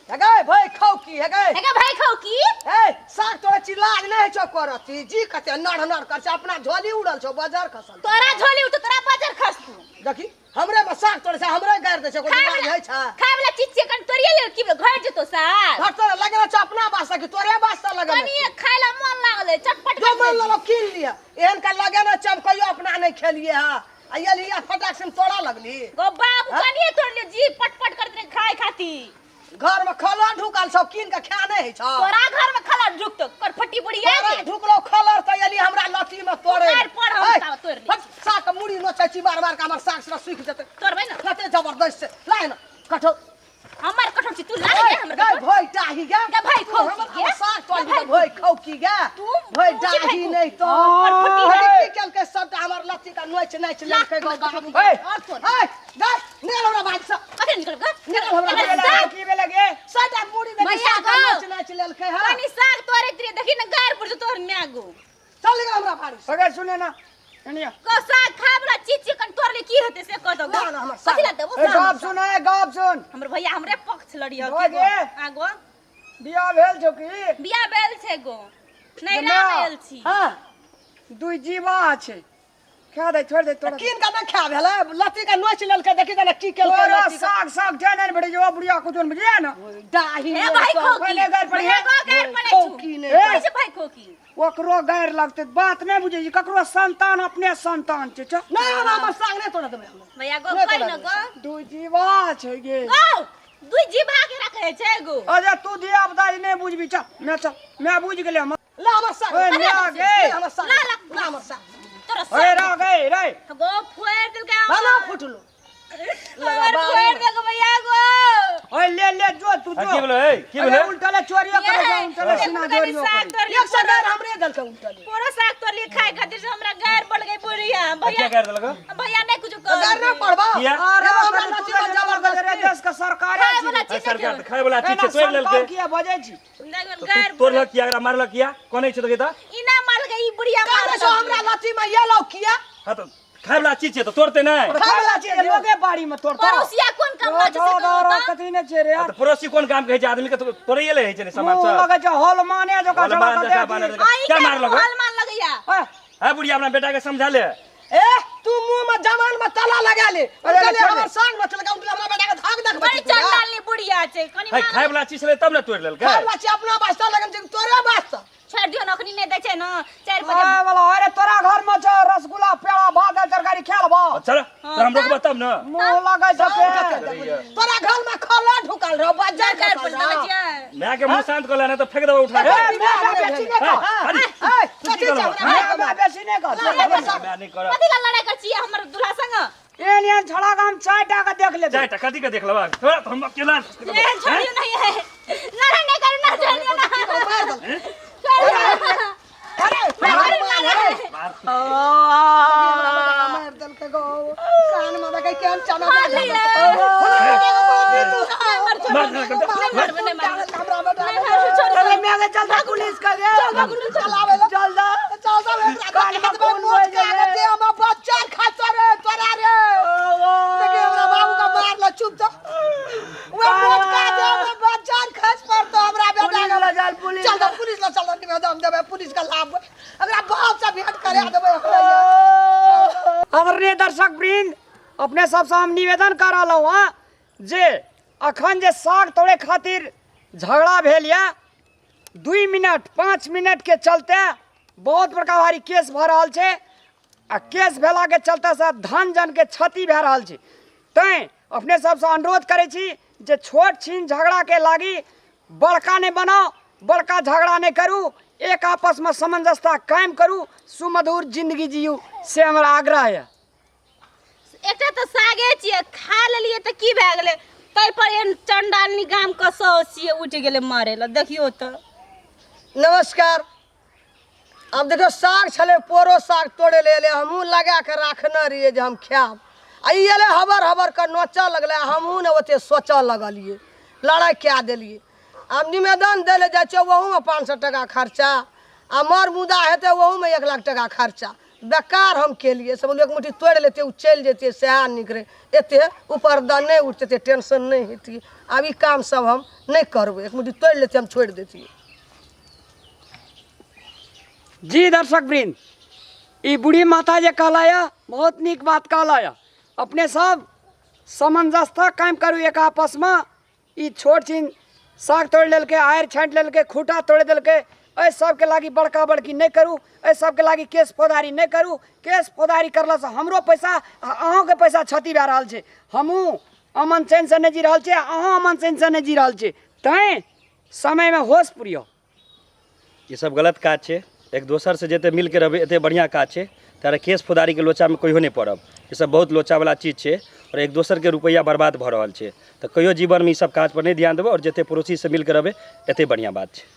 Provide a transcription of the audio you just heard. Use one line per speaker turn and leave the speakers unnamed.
हे भाई खाउ की हे गै
हे भाई खाउ की
ए साग तोरा चिल्लाज नहि होइ छौ करती जी कते नढ़ नढ़ कर छै अपना झोली उड़ल छौ बजर खसल
तोरा झोली उठो तोरा बजर खसतू
देखी हमरे में साग तोड़े छै हमरे गारि दै छै कोई
खाय
लाज
वाला
होइ छै
खाय वाला चीज छै कन तोरिए ले की घर जेतो साग
घर तोरा लगल छौ अपना वास्ते कि तोरे वास्ते लगल
कनिए खाय ला मन लागलै चटपट
जो मन लगल कीन लिअ एहन का लगे ने छै हम कहियो अपना नहि खेलिए हँ आ एलियै आ फटाक से तोड़ा लगली
गो बाबू
हाँ?
कनिए तोड़ ले जी पटपट करते रहे खाय खातिर
घर में खलर ढुकल सब कीन के खा नहि होइ छौ
तोरा घर में खला ढुकतो करफटी बुढ़िया
तोरा
के
ढुकलो खलर तऽ एली हमरा लत्ती में तोड़े
उतार पर हम
ऐ,
ताव तोड़ ली।
हट, साग के मुड़ी नोचै छी बार बार के हमर साग सब सूखि जेतै
तोड़बै ने
कते जबरदस्त छै लाय ने कठो
हमर कठोर छी तू लाग गे हमर
गै
कठोर।
भोइ टाही गे
गे भाइ
तू
खौ
हमर
की गे?
हमर साग तोड़
गे भाइ
भोइ खौ की गे
तू
भोइ
तू छी भाइ
डाही
खौ।
नहि तो
फटफटी
अरे
है।
की केलकै सबटा हमर लत्ती का नोच नाच लेलकै गौ बाबू
ऐ।
और तोड़ ऐ गै निकल हमरा बाड़ी से
कथी निकल गे
निकल हमरा
अरे
बाड़ी से।
साग
की भेलै गे
सबटा मुड़ी देखी
भैया
साग का
गौ।
नोच नाच लेलकै हँ
कनी साग तोड़े रे देखी ने गार पर तोहर माय गो
चल निकल हमरा बाड़ी से
अगर सुने ना एनिया
को साग खाय वाला चीज छै कन तोड़ले की हेतै से कह दो
ना, ना, हमर साग।
कथी ला देबो
ए गप सुन ए गप सुन
हमर भैया हमरे पक्ष लड़ियो
गो गे।
आ गो
बियाह भेल छौ की
बियाह भेल छै गो नहीं
ना।
भेल छी
हँ
दुई जीवा छै खा दे छोड़ दे तोरा
कीन के नहि खा भेलै लत्ती के नोच लेलकै देखी तऽ की केलकै
तोरा
लत्ती के।
साग साग जे नहि भेटै छै ओ बुढ़िया कुछ बुझिया ना
डाही
हे भाई
सब।
खोकी
पहिले गारि पढ़िहे।
भैया गो गारि पढ़ै छु
खोकी नहि
ए।
कैसे भाई खोकी
ओकरो गारि लगतै बात नहि बुझै छी ककरो संतान अपने संतान छै चल
नहि हम हमर साग नहि तोड़ऽ देबै हम
भैया गो
नहि
कहि
तोड़ऽ
न
देबै।
गो
दुई जीवा छै गे
गो दुई जीभा के रखे छै गो
अरे तू धिया पुता नहि बुझबी चल मैं चल मैं बुझ गेलै हम
ला हमर साग
ओए मैं गे
ला हमर साग
ला, ला।
ला हमर साग
तोरा
ओए
साग
रा गे रे
गो फोड़ देलकै
ना ना फुटलो
हमर फोड़ देलकै भैया गो
ओए ले ले जो तू जो
की भेलै ए की
अरे
भेलै
उल्टा ले चोरियो करे जा उल्टा ले सीना जोरियो
साग
करे
तोड़
एक सौ गारि हमरे देलकै उल्टले
पूरा साग तोड़ लिए खाए खातिर से हमरा गार पड़ गई बुढ़िया
क्या
भैया
कर देलक
भैया नहीं कुछ
तो
कर
गारि नहि पढ़बा
किया?
अरे
हमरा
तू
लत्ती
तो
में
जबरदस्ती
जबरदस्ती
देश के सरकार
खाए वाला
आ,
चीज
सरकार
नहीं
तऽ खाय वाला चीज छै तोड़ि
सरकार
लेलकै
किया बजै छी
तऽ तू तोड़लक किया एकरा मारलक किया कोने छै तऽ
इना मार गई ई बुढ़िया
काहे
मार
छौ हमरा लत्ती में येलो किया
हां तऽ खाय वाला चीज छै तऽ तोड़ते नहि
खाय वाला चीज
लोगे बाड़ी में तोड़तो
पड़ोसिया कोन काम छै से कहू तऽ?
कथी नहि छै रे
तऽ पड़ोसी कोन काम कहै छै आदमी के तऽ तोड़ैये ले होइ छै ने सामान
मुँह
सब
लगै छै हॉल माने जकाँ
हॉल
छौड़ा
माने
के
जकाँ
देख
बानर
ली।
जकाँ।
आई
क्या
के
मारलक
हॉल मान लगैया
ओए,
है बुढ़िया अपना बेटा के समझा ले
ए तू मुंह में जवान में ताला लगा ले
अरे,
उनकले
छोड़ दे।
हमर संग में चल गया उनकले हमरा बेटा के धाक देखबै
बड़ी चंडाली बुढ़िया छै कनी
है खाय वाला चीज छलै तब ने तोड़ि लेलकै
खाय वाला चीज अपना वास्ता लगन छै तोरे वास्ता
छोड़ दियो न अखनी नहि दै छै न 4 बजे
आय वाला अरे तोरा घर में छौ रसगुल्ला पेड़ा भात दाल तरकारी खा लेबो
चल तऽ हम रोकबो तब ने
मुंह लगै छै पे
तोरा घर में खला ढुकल रहो बाजार
चार
खसल
बजे
रहो।
देबै छियै
माय के मुंह शांत कर ले नहीं तऽ फेंक देबो उठा
ए
के
मैं बेसी नहि कर
अरे
ए,
तू की
कथी
करबो?
छै हमरा
मैं मैं बेसी नहि कर
माय नहि करब
कथी ला लड़ाइ कर छियै हमर दूल्हा संग
एहन एहन छौड़ा के हम चारि टा के देख लेबै
चारि टा कथी के देख लेबा तोरा तऽ हम अकेला
ए छोड़ियो नहीं है लड़ाइ नहि करू ना छोड़ियो ना
मार दल
छोड़ियो ना।
अरे
मार
मार
मार
मार दल के गो कान में देखै केहन चना
मार लिया।
मार देलकै।
नहीं मारबै, नहीं मारबै।
हमरा बेटा
नहीं मारबै, छोड़
चल मैं के चल दा पुलिस के रे
चलावे ला।
चल दा
चल चल एकरा
कान में
देखबै
खून
मोच
बहि
के
गेलै।
आगे दे हम बच्चा खातो रे तोरा रे देखिए हमरा बाबू का मार ला चुप तो वे मोच का दे हम बच्चा खस पर तो हमरा बेटा
पुलिस
के
ला चल पुलिस
चल दो पुलिस ला चल निवेदन देबै पुलिस का लाभ अगरा बाप से भेंट करे देबै हमरा
आदरणीय दर्शक वृंद अपने सबसँ हम निवेदन कर रहलहुँ हँ जे अखन जे साग तोड़े खातिर झगड़ा भेल यऽ 2 मिनट 5 मिनटके चलते बहुत बड़का भारी केस भऽ रहल छै आ केस भेलाके चलते से धन जनके क्षति भए रहल छै तैँ अपने सबसँ अनुरोध करै छी जे छोट छिन झगड़ाके लागी बड़का नहि बनाउ बड़का झगड़ा नहि करू एक आपसमे सामंजस्यता कायम करू सुमधुर जिंदगी जियू से हमर आग्रह यऽ
एकटा तऽ सागे छियै खा लेलियै तऽ की भए गेलै ताहि पर एहन चंडालनी गाम के साउस छियै उठि गेलै मारे लए देखियौ तऽ
नमस्कार आब देखियौ साग छलै पोरो साग तोड़ै लए एलै हमहूँ लगा कऽ राखने रहियै जे हम खायब आ ई एलै हबर हबर कऽ नोचऽ लगलै आ हमहूँ ने ओतेक सोचऽ लगलियै लड़ाइ कए देलियै आब निवेदन दै लए जाइ छियै ओहूमे 500 टाका खर्चा आ मर मुदा हेतै ओहूमे 1 लाख टाका खर्चा बेकार हम केलिए सब एक मुट्ठी तोड़ि लेतियै, ओ चलि जैतियै, सएह नीक रहै। एते ऊपर दऽ नहि उठतै, एते टेंशन नहि हेतियै। आब ई काम सब हम नहि करबै। एक मुट्ठी तोड़ि लेतियै, हम छोड़ि देतियै।
जी दर्शक वृंद, ई बूढ़ी माता जे कहला यऽ, बहुत नीक बात कहला यऽ। अपने सब सामंजस्यता कायम करू एक आपसमे। ई छोट छिन साग तोड़ि लेलकै, आरि छाँटि लेलकै, खूटा तोड़ि देलकै, एहि सबके लागी बड़का बड़की नहि करू, एहि सबके लागी केस फौजदारी नहि करू। केस फौजदारी करलासँ हमरो पैसा आ अहूँके पैसा क्षति भए रहल छै। हमहूँ अमन चैनसँ नहि जी रहल छी आ अहूँ अमन चैनसँ नहि जी रहल छी। तैँ समयमे होश पुरियौ।
ई सब गलत काज छै। एक दोसरसँ जते मिलके रहबै एते बढ़िआँ काज छै। तारे केस फौजदारीके लोचामे कहियो नहि पड़ब। ई सब बहुत लोचावला चीज छै आओर एक दोसरके रुपैआ बर्बाद भऽ रहल छै। तऽ कहियो जीवनमे ई सब काजपर नहि ध्यान देबै आओर जते पड़ोसीसँ मिलके रहबै एते बढ़िआँ बात छै।